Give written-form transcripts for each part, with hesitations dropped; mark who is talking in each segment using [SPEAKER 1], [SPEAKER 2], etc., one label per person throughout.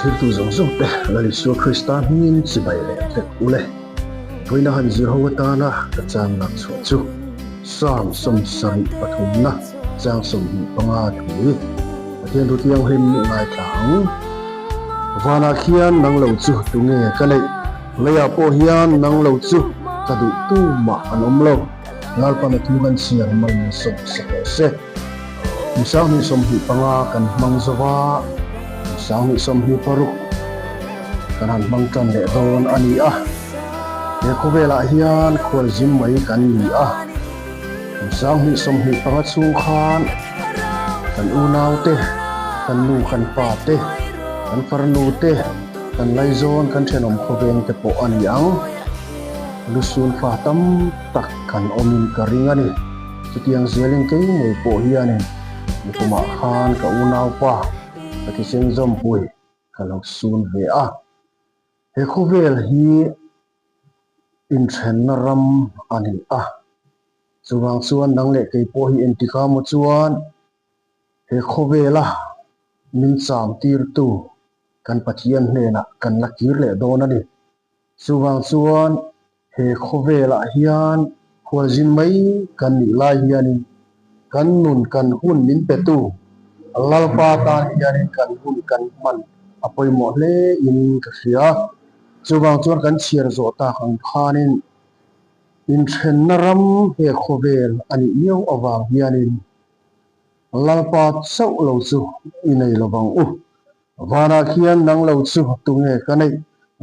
[SPEAKER 1] Thiltu zawng zawng te Lal Isua Krista hmingin chibai leh vek u le. Vawiina han zir ho atana ka chang lak chhuah chu Psalm 73 na chang 25 thu hi Pathian thu thianghlim ngaithla ang. Vanah khian nang lo chu tunge ka neih? Leiah pawh hian nang lo chu ka duh tu mah an awm lo. Lalpana thu kan chhiar mai min sawm sak rawh se. Kum 2025 kan hmang zo va, kum 2026 kan han hmang tan leh dawn a ni a. He khawvelah hian khualzim mai kan ni a. Kum 2025 chhung khan kan unau te, kan nu kan pa te, kan farnu te, kan laizawn kan thenawm khawveng te pawh a ni ang. Lusun fa tam tak kan awmin ka ring a ni. Chutiang zelin kei ngei pawh hianin nikumah khan ka unaupa ka thisen zawmpui ka lo sun ve a. He khawvel hi inthenna ram a ni a, chuvang chuan nang leh kei pawh hi engtikah maw chuan he khawvela min cham tirtu kan Pathian hnenah kan la kir leh dawn a ni. Chuvang chuan he khawvelah hian khualzin mai kan nih lai hianin kan nun kan hun min petu Lalpa tan hianin kan hun kan hman a pawimawh hle in ka hria. Chuvang chuan kan chhiar zawh tak ang khanin inthenna ram he khawvel a nih miau avang hianin Lalpa chauh lo chu i nei lovang u. Vanah khian nang lo chu tunge ka neih?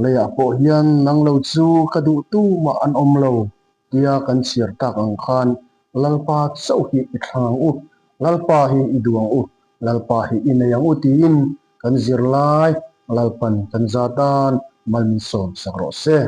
[SPEAKER 1] Leiah pawh hian nang lo chu ka duh tumah an awm lo tia kan chhiar tak ang khan Lalpa chauh hi i thlang ang u, Lalpa hi i duh ang u, Lalpa hi i nei ang u tiin kan zirlai Lalpan kan za tan mal min sawm sak rawh se.